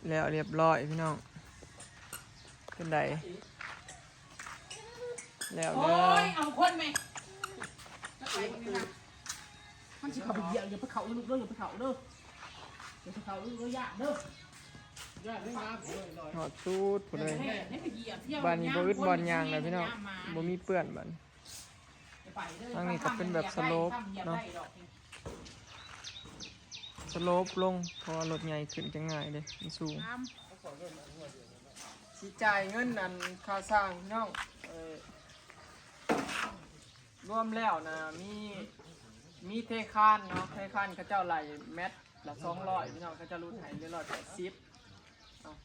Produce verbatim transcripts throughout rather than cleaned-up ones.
แล้วเรียบร้อยพี่น้อง เป็นได แล้ว โอ้ เด้อ ย เอาคนไหม มันสิเข้าไปเหยียบ อย่าไปเข้าลูกเด้อ อย่าไปเข้าเด้อ อย่าไปเข้าลูกเด้อ ย่าเด้อ หอดสุดผู้เลย แม่ไม่ไปเหยียบเที่ยว บ้านนี้บ่อึดบ่อนยางแล้วพี่น้อง บ่มีเปื้อนบ้าน ไปเด้อ ทางนี้ก็เป็นแบบสโลปเนาะ สโลปลง เพราะว่ารถใหญ่ขึ้นจะง่ายเด้ มันสูง สิจ่ายเงินอันค่าสร้างพี่น้อง เอ่อ รวมแล้วนะ มี มีเทคานเนาะ เทคานเขาเจ้าไล่แมตรละสองร้อยพี่น้อง เขาเจ้าลดให้เหลือร้อยแปดสิบ เนาะ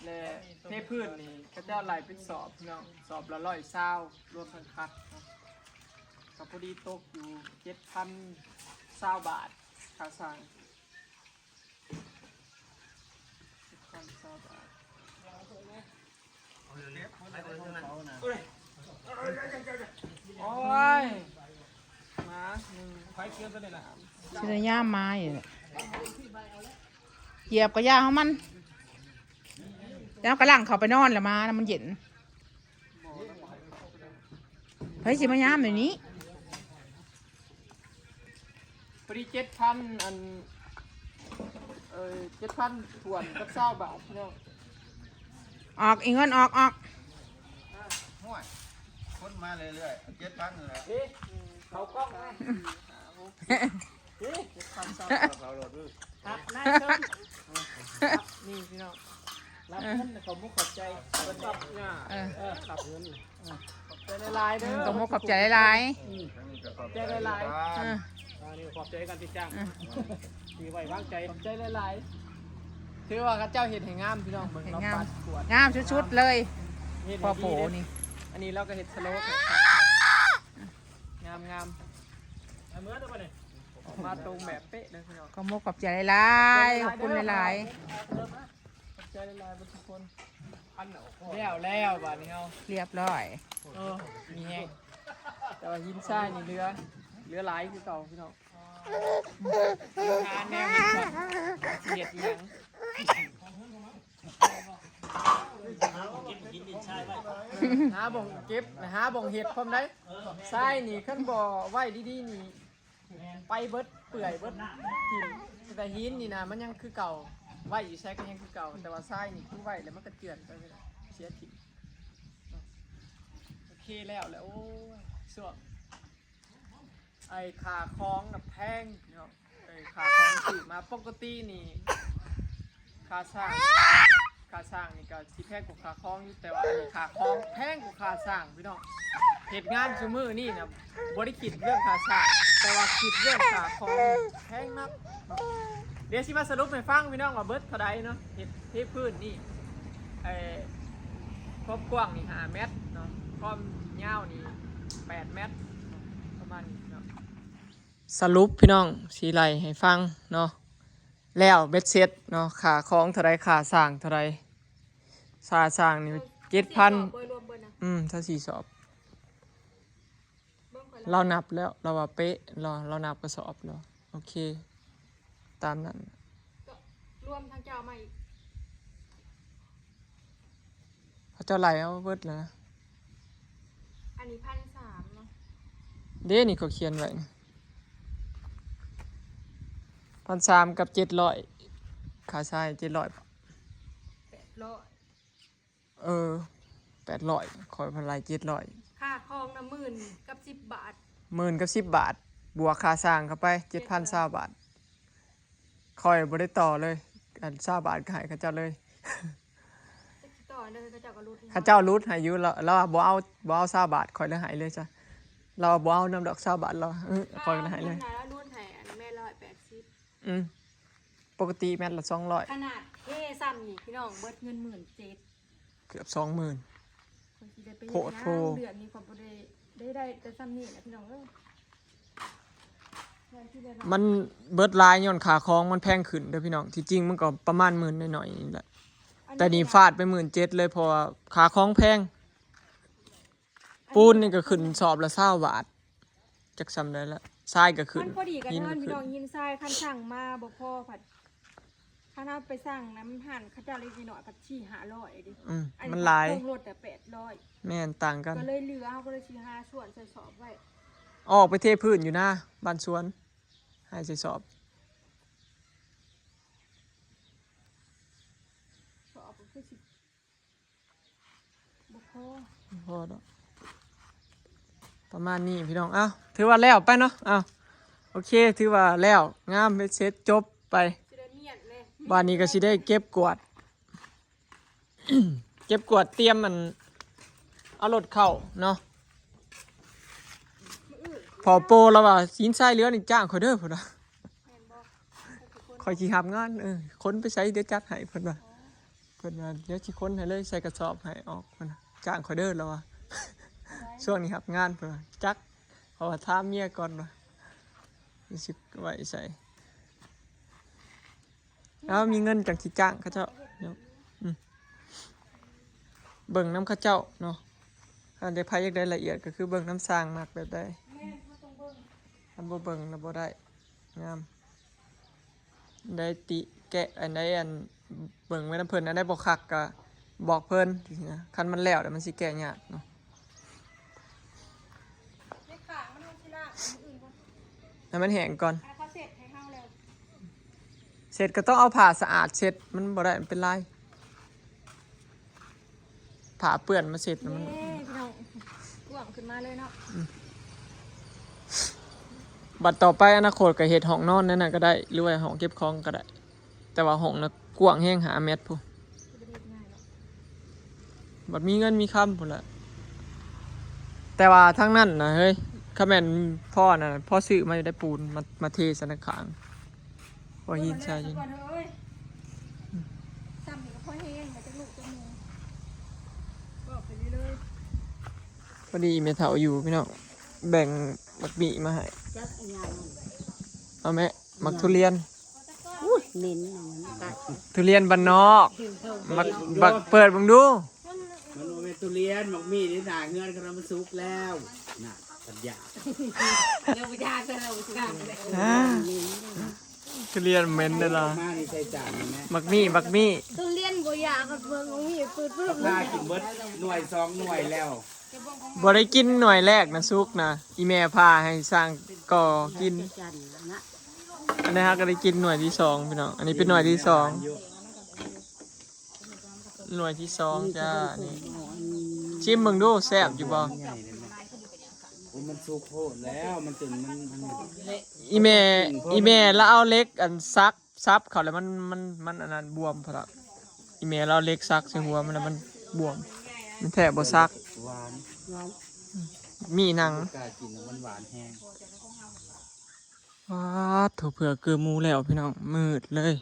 และเทพื้นนี่เขาเจ้าไล่เป็นสอบพี่น้อง สอบละร้อยซาว รวมทั้งคัดเนาะ ก็พอดีตกอยู่เจ็ดพันซาวบาท ค่าสร้าง เจ็ดพันซาวบาท โอ้ย มาหนึ่ง สิได้ย่ามมาอยู่เนี่ยเหยียบกระยาของมัน แล้วกำลังเขาไปนอนแล้วมานะมันเย็นไผสิมาย่ามเดี๋ยวนี้ พอดีเจ็ดพันอัน เอ่อเจ็ดพันถ้วนกับซาวบาทพี่น้อง ออกอีเงินออกออก ห่วยคนมาเรื่อยๆเจ็ดพันเลย เอ๊ะเขากล้องไหม เอ๊ะเจ็ดพันซาวบาท เขาโหลดด้วย ครับนายเชิญครับนี่พี่น้องรับเงินขอบมุกขอบใจเพิ่นรับงาน เออ เออรับเงินขอบใจหลายๆเด้อ ขอบมุกขอบใจหลาย ขอบใจหลายๆ ๆเออ อันนี้ขอบใจกันที่จ้างที่ไว้วางใจ ขอบใจหลายๆ ถือว่าเขาเจ้าเฮ็ดให้งามพี่น้องเบิ่งเราปัดขวด งามสุดๆเลย เฮ็ด พ่อ ให้ โผ ดีเด้ นี่ อันนี้เราก็เฮ็ดสโลปงามงาม เอาเมื่อตัวนี้ ออกมาตรงแบบเป๊ะเลยพี่น้อง ขอบมุกขอบใจหลายๆขอบคุณหลาย ขอบใจหลายๆทุกคนแล้วแล้วบาดนี้เฮา ๆเรียบร้อย เออมีแฮงแต่ว่าหินทรายนี่เหลือเหลือหลายคือเก่าพี่น้องหาแนวเฮ็ดก่อนสิเฮ็ดอีหยัง หาบ่องเก็บหาบ่องเฮ็ดพร้อมได้ทรายนี่คันบ่ไว้ดีๆนี่ไปเบิดเปื่อยเบิดถิ่มแต่หินนี่นะมันยังคือเก่าไว้อยู่ไสก็ยังคือเก่าแต่ว่าทรายนี่คือไว้แล้วมันก็เจือนไปเสียถิ่มโอเคแล้วแหละโอ้ยช่วง ไอ้ค่าของน่ะแพงเนาะไอ้ค่าของซื้อมาปกตินี่ค่าสร้างค่าสร้างนี่ก็สิแพงกว่าค่าของอยู่แต่ว่าอันนี้ค่าของแพงกว่าค่าสร้างพี่น้องเฮ็ดงานซุมื้อนี่นะบ่ได้คิดเรื่องค่าสร้างแต่ว่าคิดเรื่องค่าของแพงนักเนาะเดี๋ยวสิมาสรุปให้ฟังพี่น้องว่าเบิดเท่าใดเนาะเฮ็ดเทพื้นนี่ไอ้ความกว้างนี่ห้าเมตรเนาะความยาวนี่แปดเมตรเนาะประมาณนี้เนาะ สรุปพี่น้องสิไล่ให้ฟังเนาะแล้วเบ็ดเสร็จเนาะค่าของเท่าใดค่าสร้างเท่าใดค่าสร้างนี่เจ็ดพัน โดยรวมเบิดนะ อืมถ้าสี่สอบ เบิ่งข่อย เรานับแล้วเราว่าเป๊ะเราเรานับกระสอบแล้วโอเค ตามนั้น รวมทั้งเจ้ามาอีก เขาเจ้าไล่เอาเบิดแล้วนะ อันนี้พันสามเนาะ เด้นี่เขาเขียนไว้พันสามกับเจ็ดร้อยค่าทรายเจ็ดร้อย แปดร้อย เออแปดร้อยคอยพันลายเจ็ดร้อย ค่าของนะหมื่นกับสิบบาท หมื่นกับสิบบาท บวกค่าสร้างเข้าไปเจ็ดพันซาวบาทคอยบ่ได้ต่อเลยอันซาวบาทก็ให้เขาเจ้าเลย จะต่อเลยเขาเจ้าก็ลดให้ เขาเจ้าลดให้อยู่แล้วแล้วว่าบ่เอาบ่เอาซาวบาทคอยเลยให้เลยจ้ะเราบ่เอานำดอกซาวบาทเราเออคอยเลยให้เลย แล้วลดให้อันแม่ร้อยแปดสิบ อืมปกติแมตรละสองร้อย ขนาดเท่ซ้ำนี่พี่น้องเบิดเงินหมื่นเจ็ด เกือบสองหมื่น คนที่ได้ไป โพดโพ เดือนนี้คนบ่ได้ได้ได้แต่ซ้ำนี่แหละพี่น้องเอ้ย มันเบิดหลายย้อนค่าของมันแพงขึ้นเด้อพี่น้องที่จริงมันก็ประมาณหมื่นหน่อยๆนี่แหละแต่นี่ฟาดไปหมื่นเจ็ดเลยเพราะว่าค่าของแพง ปูนนี่ก็ขึ้นสอบละซาวบาทจักซำได้ละทรายก็ขึ้น มันพอดีกับ หิน ท่าน ก็ พี่ ขึ้น น้องยินทรายคันสั่งมาบ่พอผัด ถ้าเราไปสั่งน้ำหั่นเขาเจ้าเลยนิดหน่อยพัดสี่ห้าร้อยดิ อืม อันนี้ มันหลาย เครื่องรถแต่แปดร้อย แม่นต่างกัน ก็เลยเหลือเขาก็เลยสี่ห้าส่วนใส่สอบไว้ ออกไปเทพื้นอยู่นะบ้านสวน ให้ใส่สอบ สอบก็คือสิบ่พอ พอดอกประมาณนี้พี่น้อง เอ้า ถือว่าแล้วไปเนาะ เอ้า โอเค ถือว่าแล้ว งามไปเสร็จจบไป สิได้เมียนเลย วันนี้ก็สิได้เก็บกวาด เก็บกวาดเตรียมมัน เอารถเข้าเนาะ พอโปรแล้วว่าสินทรายเหลือนี่จ้างข่อยเด้อ เพิ่นว่า แม่นบ่ ข่อยสิรับงาน เออ คนไปใส่เดี๋ยวจัดให้ เพิ่นว่า เพิ่นว่าเดี๋ยวสิคนให้เลย ใส่กระสอบให้ออก เพิ่นว่า จ้างข่อยเด้อ แล้วว่า ช่วงนี้รับงาน เพิ่นว่า จัก เพราะว่าถามเมียก่อนว่า สิไว้ใส่ แล้วมีเงินจังสิจ้างเขาเจ้าเนาะ อืม เบิ่งนำเขาเจ้าเนาะ คันใดไผอยากได้ละเอียดก็คือเบิ่งนำช่างมักแบบใด แม่นเขาต้องเบิ่ง คันบ่เบิ่งแล้วบ่ได้ งาม ได้ติแกะอันใดอัน เบิ่งไว้นำเพิ่น อันใดบ่คักก็บอกเพิ่นจังซี้นะ คันมันแล้วเดี๋ยวมันสิแก้ยากเนาะ ในขางมันเอาสิล่ะอันอื่นบ่ ให้มันแห้งก่อน อันเขาเสร็จให้เฮาแล้ว เสร็จก็ต้องเอาผ้าสะอาดเสร็จ มันบ่ได้ มันเป็นลาย ผ้าเปื้อนมาเสร็จแล้วมัน เย้พี่น้องกวางขึ้นมาเลยเนาะ บัดต่อไปอนาคตก็เฮ็ดห้องนอนนั่นน่ะก็ได้ หรือว่าห้องเก็บของก็ได้ แต่ว่าห้องน่ะกว้างแฮง ห้าเมตรพุ้น บ่ได้เฮ็ดง่ายเนาะ บัดมีเงินมีคำพุ้นละ แต่ว่าทั้งนั้นนะเฮ้ย คันแม่นพ่อน่ะ พ่อซื้อมาได้ปูนมา มาเทใส่ในข้าง ว่าหินทรายอยู่ ก่อนเถอะเอ้ย ซ้ำนี่ก็พอแห้งมาจากลูกจากหมู บอกไปเรื่อย พอดีแม่เฒ่าอยู่พี่น้อง แบ่งหมากหมี่มาให้ จักอันยาวมัน เอาแม่ หมากทุเรียน อุ้ยเหม็นมันกัด ทุเรียนบ้านนอก หมาก บัก เปิดเบิ่งดู มันบ่แม่นทุเรียนหมากมีดนี่นาเฮือนเขามันสุกแล้วน่ะปัญญา เดี๋ยวไปยากเลยเราไปยากเลย อ่า ทุเรียนเหม็นเด้อล่ะ มานี่ใส่จานนี่แม่ หมากหมี่ หมากหมี่ ทุเรียนบ่อยากกับเบิ่งมีปืดปืด พากินเบิดหน่วยสองหน่วยแล้ว บ่ได้กินหน่วยแรกนะ สุกนะ อีแม่พาให้สร้างก่อกิน จันนะ อันนี้ฮะก็ได้กินหน่วยที่สองพี่น้อง อันนี้เป็นหน่วยที่สอง หน่วยที่สองจ้า นี่ ชิมเบิ่งดู แซ่บอยู่บ่ ใหญ่เลยแม่โอ้มันสุกโพดแล้วมันจนมันมัน อีแม่ อีแม่แล้วเอาเหล็กอันซัก ซับเขาแล้วมัน มัน มันอันนั้นบวมพอละ อีแม่แล้วเอาเหล็กซักใส่หัวมันแล้วมันบวม มันแทบบ่ซัก หวาน มีหนัง กล้ากินแล้วมันหวานแฮง ว้าด โถเผื่อเกือหมู่แล้วพี่น้อง มืดเลย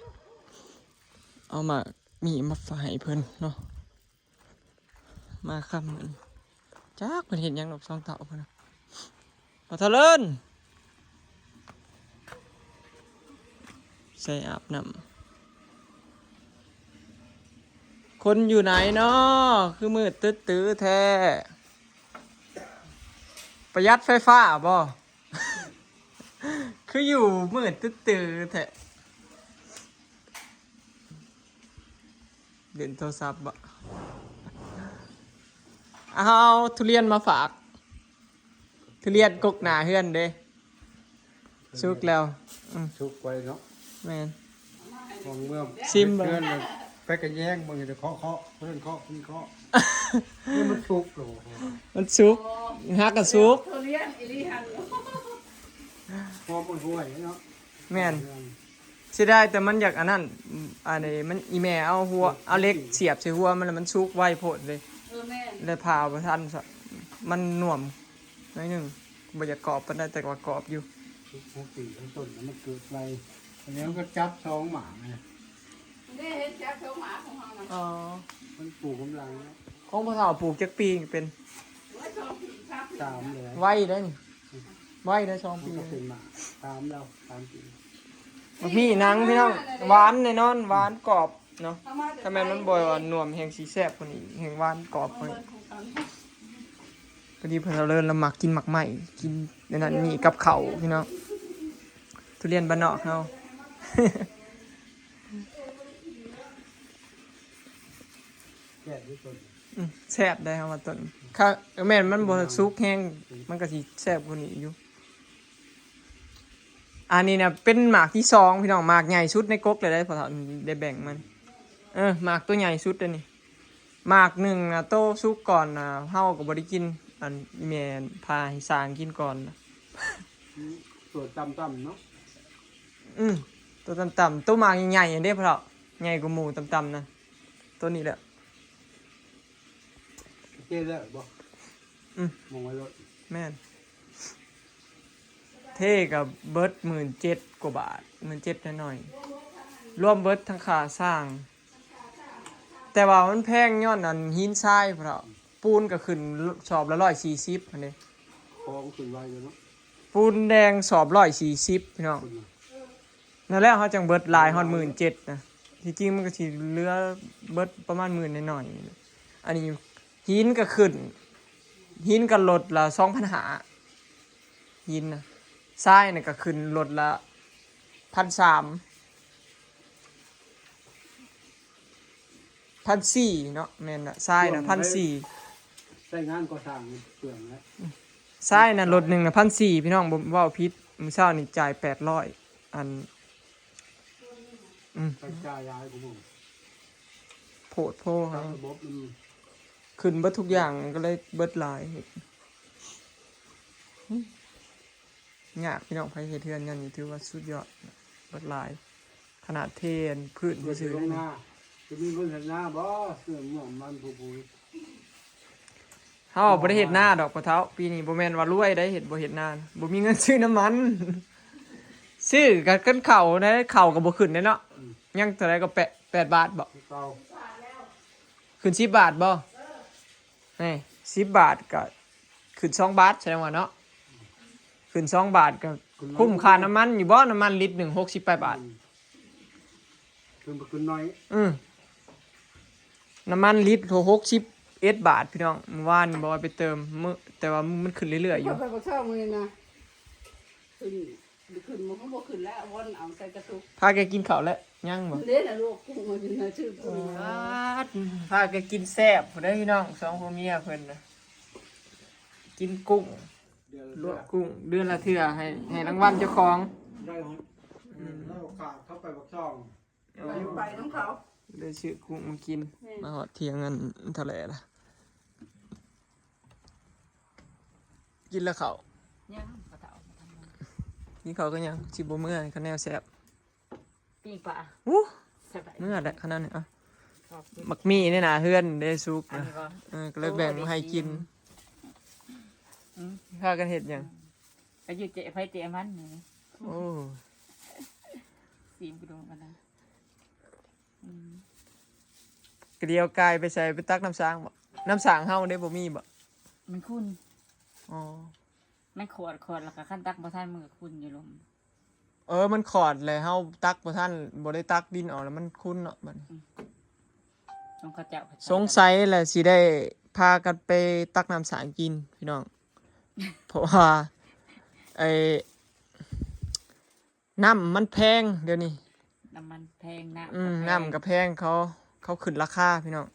เอาหมากหมี่มาฝากให้เพิ่นเนาะ มาค่ำมื้อนี้ จักเพิ่นเฮ็ดหยังดอกสองเฒ่าเพิ่นน่ะ บ่เฒ่าเลิน ใส่อาบน้ำ คนอยู่ไหนน้อ คือมืดตึ๊ดตื้อแท้ ประหยัดไฟฟ้าบ่ คืออยู่มืดตึ๊ดตื้อแท้ เล่นโทรศัพท์บ่ เอาทุเรียนมาฝาก ทุเรียนกกหน้าเฮือนเด้ สุกแล้ว อืม ชุกไว้เนาะ แม่น ของเมือง ซิมเบิ่ง เพื่อนเลยไปกระแยงเบิ่งจะเคาะเคาะเพื่อนเคาะพี่เคาะนี่มันชุกเหรอ มันสุก ฮักก็สุก ทุเรียนอีหลีหัน พอมันห่วยเนาะ แม่น เสียดายแต่มันอยากอันนั้น อันนี้มันอีแม่เอาหัว เอาเหล็กเสียบใส่หัวมันแล้วมันสุกไวโพดเลย เออแม่น เลยผ่าบ่ทันซะ มันหน่วมหน้อยหนึ่ง บ่อยากกรอบปานใดแต่ว่ากรอบอยู่ ชุกทั้งปีทั้งต้นมันเกิดไวอันนี้มันก็จับสองหมากไง ได้เห็นจักเจ้าหมาของเฮานะ อ๋อ มันปลูกกำลังเนาะ ของพ่อเฒ่าปลูกจักปีเป็น ไว้สองปีครับ สามเลย ไวได้นี่ ไวได้สอง มัน ปี ก็เป็นหมากตามเราตามปี มีหนังพี่น้อง หวานแน่นอน หวานกรอบเนาะ ถ้าแม่นมันบ่หวานหน่วมแห่งสีแซ่บกว่านี้ แห่งหวานกรอบกว่านี้ พอดีเพิ่นเอาเลินแล้วมักกินหมากไม้ กินในนั้นนี่กับข้าวพี่น้อง ทุเรียนบ้านนอกเฮา แซ่บที่สุด อืม แซ่บได้ครับว่าต้น ค่ะ แม่นมันบ่สุกแฮง มันก็สิแซ่บกว่านี้อยู่ อันนี้นะเป็นหมากที่สองพี่น้อง หมากใหญ่สุดในกกเลยได้ พอเฒ่าได้แบ่งมัน เออ หมากตัวใหญ่สุดอันนี้ หมากหนึ่งนะโตสุกก่อนนะ เฮาก็บ่ได้กิน อันอีแม่พาให้สร้างกินก่อนนะ ตัวต่ำๆเนาะ อืม ตัวต่ำๆ ตัวหมากใหญ่ๆอันเด้ พอเฒ่า ใหญ่กว่าหมู่ต่ำๆนะ ตัวนี้แหละ เจ๊เลยบอก อืม มองไว้รถ แม่น เทกับเบิดหมื่นเจ็ดกว่าบาท หมื่นเจ็ดหน่อยๆ รวมเบิดทั้งค่าสร้าง แต่ว่ามันแพงย้อนอันหินทรายพอเฒ่า ปูนก็ขึ้นสอบละร้อยสี่สิบอันนี้ ของขึ้นไวเลยเนาะ ปูนแดงสอบร้อยสี่สิบพี่น้อง ขึ้นมา นั่นแหละเขาจังเบิดหลายฮอดหมื่นเจ็ดนะ ที่จริงมันก็สิเหลือเบิดประมาณหมื่นหน่อยๆ อันนี้หินก็ขึ้น หินก็ลดละสองพันห้า หินนะ ทรายน่ะก็ขึ้นลดละพันสาม พันสี่เนาะ แม่นละ ทรายนะ พันสี่ ใช้งานก่อสร้างเปลืองแล้ว ทรายนะ รถหนึ่งนะ พันสี่ พี่น้อง บ่เว้าผิด มื้อเช้านี่จ่ายแปดร้อย อัน อืม ใช้จ่ายหลายกว่าหมู่ โพดโพ ตามระบบมัน ขึ้นเบิดทุกอย่างก็เลยเบิดหลาย ยากพี่น้อง ไผเฮ็ดเฮือนหยังนี่ถือว่าสุดยอด เบิดหลาย ขนาดเทพื้น เพื่อสิ ซื่อ ลง ๆ นา จะมีคนเห็นนาบ่ เสื่อมเมืองมันผู้ผู้ เฮาบ่ได้เฮ็ดนาดอกพ่อเฒ่า ปีนี้บ่แม่นว่ารวยได้ เฮ็ดบ่เฮ็ดนา บ่มีเงินซื้อน้ำมัน ซื้อกับกันข้าวนะ ข้าวก็บ่ขึ้นเด้เนาะ อืม ยังเท่าใดก็แปด แปดบาทบ่ เก่า ขึ้นสิบบาทบ่ นี่ สิบบาทก็ขึ้นสองบาท แสดงว่าเนาะ ขึ้นสองบาทก็ ขึ้นมา คุ้มค่าน้ำมันอยู่บ่ น้ำมันลิตรหนึ่งหกสิบปลายบาท อืม ขึ้นไปขึ้นน้อย อืม น้ำมันลิตรหกสิบเอ็ดบาทพี่น้อง เมื่อวานบอกว่าไปเติมมื้อ แต่ว่ามันขึ้นเรื่อยๆอยู่ ข้อยไปบักซ่องมื้อนี้นะ ขึ้น ขึ้นมันก็บ่ขึ้นแล้ว วนเอาใส่กระตุก พาแกกินข้าวแล้ว ยังบ่ เด้อนะลูก กุ้งมันอยู่นะ ชื่อกุ้ง ปาด พาแกกินแซ่บพุ้นเด้อพี่น้อง สองผัวเมียเพิ่นนะ กินกุ้ง เดือนละ ลวกกุ้ง เดือนละเทื่อ ให้ ให้รางวัลเจ้าของ ได้หมด อืม แล้วขาดเข้าไปบักซ่อง อ๋อ ไปนำเขา ได้ซื้อกุ้งมากิน แม่น มาฮอดเที่ยง อันเท่าไหร่ล่ะ กินแล้วข้าว ยัง บ่เฒ่า กินข้าวก็ยัง สิบ่เมื่อย คันแนวแซ่บ ปิ้งปลา อู้ สบาย เมื่อแหละขนาดนี้ อ่ะ ขอบคุณ บักมี่นี่นะเฮือนได้สุก อัน นะ นี้บ่ เออ ก็เลยแบ่งมาให้กิน อืม พากันเฮ็ดหยัง ก็อยู่เจ๊ไผเจ๊มันนี่ โอ้ ซีมกระดูกกันนะ อืม กระเดียวกายไปใส่ ไปตักน้ำสร้างบ่ น้ำสร้างเฮาได้บ่มีบ่ มันขุ่น อ๋อ มันขอด ขอดแล้วก็คันตักบ่ทันมันก็ขุ่นอยู่ลม เออ มันขอดเลย เฮาตักบ่ทัน บ่ได้ตักดินออกแล้วมันขุ่นเนาะบัดนี้ อืม ของเขาเจ้า สงสัยแหละสิได้พากันไปตักน้ำสร้างกินพี่น้อง เพราะว่า ไอ้ น้ำมันแพงเดี๋ยวนี้ น้ำมันแพง น้ำ อืม ก็แพง น้ำก็แพง เขา เขาขึ้นราคาพี่น้อง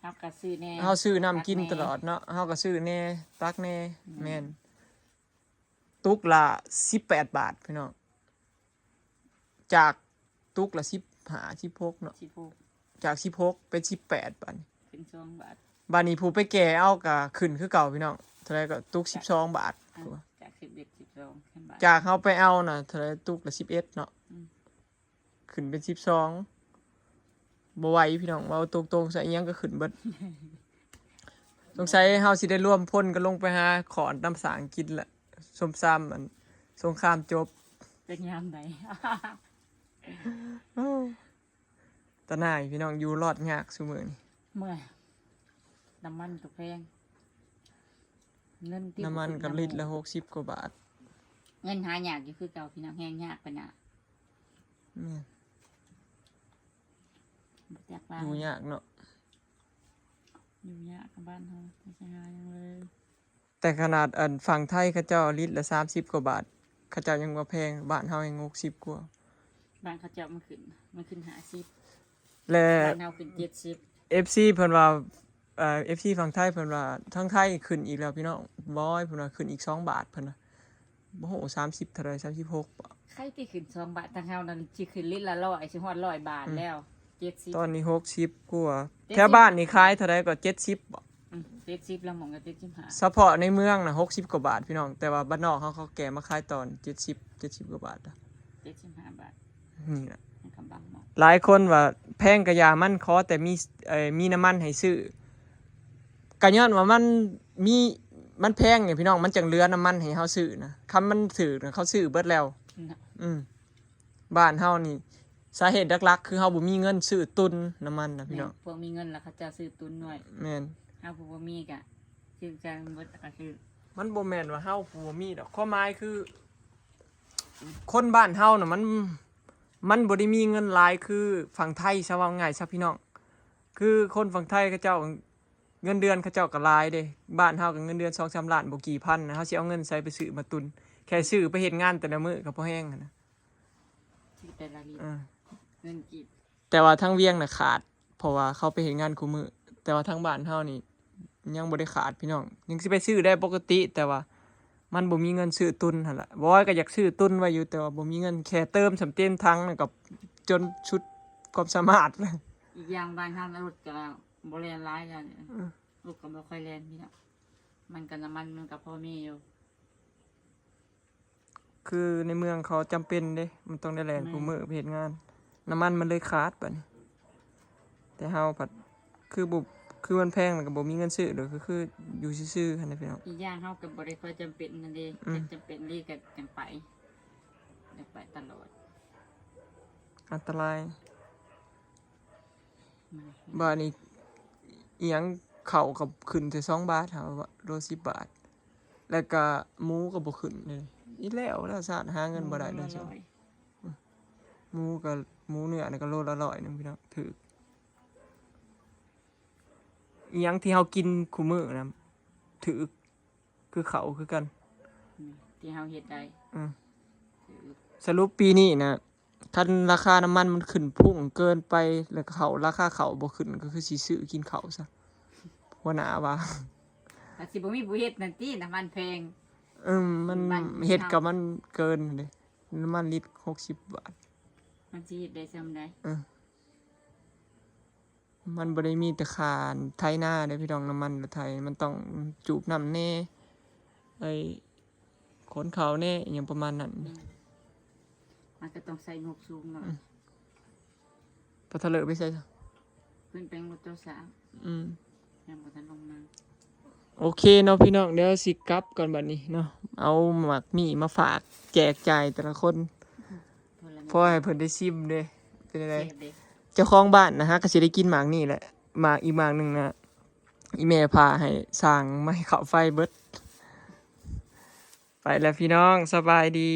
เฮาก็ซื้อแน่ เฮาซื้อน้ำกิน ตักแน่ ตลอดเนาะ เฮาก็ซื้อแน่ ตักแน่ อืม แม่น ตุกละสิบแปดบาทพี่น้อง จากตุกละสิบห้า สิบหกเนาะ สิบหก จากสิบหกเป็นสิบแปดบาท ขึ้นสองบาท บาดนี้ผู้ไปแก่เอาก็ขึ้นคือเก่าพี่น้อง เท่าไหร่ก็ตุก จาก สิบสองบาท อ่ะ จากสิบเอ็ด สิบสอง ขึ้นบาท จากเฮาไปเอาน่ะ เท่าไหร่ ตุกละสิบเอ็ดเนาะ อืม ขึ้นเป็นสิบสอง บ่ไหวพี่น้อง เว้าตรงๆ ใส่อิหยังก็ขึ้นเบิด สงสัยเฮาสิได้รวมพลกันลงไปหาขอนน้ำสร้างกินละ ส้มซ้ำอัน สงครามจบ เป็นยามใด ตาหน้ายพี่น้อง อยู่รอดยากซุมื้อนี้ เมื่อย น้ำมันก็แพง เงินที่ น้ำมันก็ลิตรละหกสิบกว่าบาท เงินหายากอยู่คือเก่าพี่น้อง แฮงยากปานน่ะ แม่น บ่จักว่า อยู่ยากเนาะ อยู่ยากกับบ้านเฮา บ่สิหาหยังเลย แต่ขนาดอันฝั่งไทยเขาเจ้าลิตรละสามสิบกว่าบาท เขาเจ้ายังว่าแพง บ้านเฮายังหกสิบกว่า บ้านเขาเจ้ามันขึ้น มันขึ้นห้าสิบ และ บ้านเฮาขึ้นเจ็ดสิบ เอฟซีเพิ่นว่า เอ่อ เอฟซีฝั่งไทยเพิ่นว่าทางไทยขึ้นอีกแล้วพี่น้อง บอยเพิ่นว่าขึ้นอีกสองบาทเพิ่นว่า บ่ฮู้ สามสิบเท่าใด สามสิบหก บ่ ใครที่ขึ้นสองบาท ทางเฮานั่นสิขึ้นลิตรละร้อย สิฮอดร้อยบาทแล้ว เจ็ดสิบ ตอนนี้หกสิบกว่า เจ็ดสิบ แถวบ้านนี่ขายเท่าใดก็ เจ็ดสิบ บ่ อืม เจ็ดสิบ ลางหม่องก็ เจ็ดสิบห้า เฉพาะในเมืองน่ะ หกสิบกว่าบาทพี่น้อง แต่ว่าบ้านนอกเขา เขาแก่มาขายตอน เจ็ดสิบ เจ็ดสิบกว่าบาทอะ เจ็ดสิบห้าบาท นี่ล่ะ มันกำบังเนาะ หลายคนว่าแพงกะยามัน ขอแต่มี เอ่อ มีน้ำมันให้ซื้อ กะย้อนว่ามันมี มันแพงเนี่ยพี่น้อง มันจั่งเหลือน้ำมันให้เฮาซื้อนะ คันมันถูกนะ เขาซื้อเบิดแล้ว น่ะ อืม บ้านเฮานี่ สาเหตุหลักๆ คือเฮาบ่มีเงินซื้อตุนน้ำมันนะพี่น้อง แม่น พวกมีเงินแล้วเขาเจ้าซื้อตุนไว้ แม่น เฮาผู้บ่มีกะ ซื้อใจมันเบิดแล้วก็ซื้อ มันบ่แม่นว่าเฮาผู้บ่มีดอก ความหมายคือ คนบ้านเฮาน่ะมัน มันบ่ได้มีเงินหลายคือฝั่งไทยซะ เว้าง่ายซะพี่น้อง คือคนฝั่งไทยเขาเจ้า เงินเดือนเขาเจ้าก็หลายเด้ บ้านเฮาก็เงินเดือนสองสามล้านบ่กี่พันนะ เฮาสิเอาเงินใสไปซื้อมาตุน แค่ซื้อไปเฮ็ดงานแต่ละมื้อก็พอแฮงหั้นนะ ซื้อแต่ละลิตร เออ เงินกีบ แต่ว่าทางเวียงน่ะขาด เพราะว่าเขาไปเฮ็ดงานคู่มื้อ แต่ว่าทางบ้านเฮานี่ยังบ่ได้ขาดพี่น้อง ยังสิไปซื้อได้ปกติ แต่ว่ามันบ่มีเงินซื้อตุนหั่นล่ะ บอยก็อยากซื้อตุนไว้อยู่ แต่ว่าบ่มีเงิน แค่เติมสำเต็มถังนั่นก็จนสุดความสามารถแล้ว อีกอย่างบ้านเฮารถก็บ่แล่นหลายแล้ว อืม รถก็บ่ค่อยแล่นพี่น้อง มันก็น้ำมันมันก็พอมีอยู่ คือในเมืองเขาจำเป็นเด้ มันต้องได้แล่น แม่น คู่มื้อไปเฮ็ดงาน น้ำมันมันเลยขาดบัดนี้ แต่เฮาผัด คือบ่ คือมันแพงแล้วก็บ่มีเงินซื้อโดย ก็คืออยู่ซื่อๆหั้นนะพี่น้อง อีกอย่างเฮาก็บ่ได้ค่อยจำเป็นนั่นเด้ อืม จำเป็นอีหลีก็จั่งไป จั่งไปตลอด อันตราย มา บาดนี้ อีหยัง ข้าวก็ขึ้นแต่สองบาท หาว่าโลสิบบาท แล้วก็หมูก็บ่ขึ้นเลย อีแล้ว แล้วซาดหาเงินบ่ได้เลย หมูละร้อย หมูก็ หมูเนื้อนี่ก็โลละร้อยหนึ่งพี่น้อง ถูก อีหยังที่เฮากินคู่มื้อนะ ถูก คือข้าวคือกัน อืม ที่เฮาเฮ็ดได้ อืม ถูก สรุปปีนี้นะ คันราคาน้ำมันมันขึ้นพุ่งเกินไป แล้วก็ข้าว ราคาข้าวบ่ขึ้น ก็คือสิซื้อกินข้าวซะ หัวหน้าว่า ก็สิบ่มีผู้เฮ็ดนั่นติ น้ำมันแพง อืม มัน มัน เฮ็ดกับมันเกินเด้ น้ำมันลิตรหกสิบบาท มันสิเฮ็ดได้ส่ำใด เออ มันบ่ได้มีแต่ค่าไถนาเด้พี่น้อง น้ำมันรถไถ มันต้องจูบน้ำแหน่ ไอ้ขนข้าวแหน่ อิหยังประมาณนั้น อืม มันก็ต้องใส่งบสูงหน่อย อืม ปะทะเลไปใส่ซะ เพิ่นไปรถเจ้าสาว อืม ยังบ่ทันลงมา โอเคเนาะพี่น้อง เดี๋ยวสิกลับก่อนบัดนี้เนาะ เอาหมากหมี่มาฝากแจกจ่ายแต่ละคน พอให้เพิ่นได้ชิมเด้ เป็นจั่งใด แซ่บเด้ เจ้าของบ้านนะฮะ ก็สิได้กินหมากนี่แหละ หมากอีกหมากหนึ่งนะ อีแม่พาให้สั่งมาให้ข้าวไฟเบิด ไปแล้วพี่น้อง สบายดี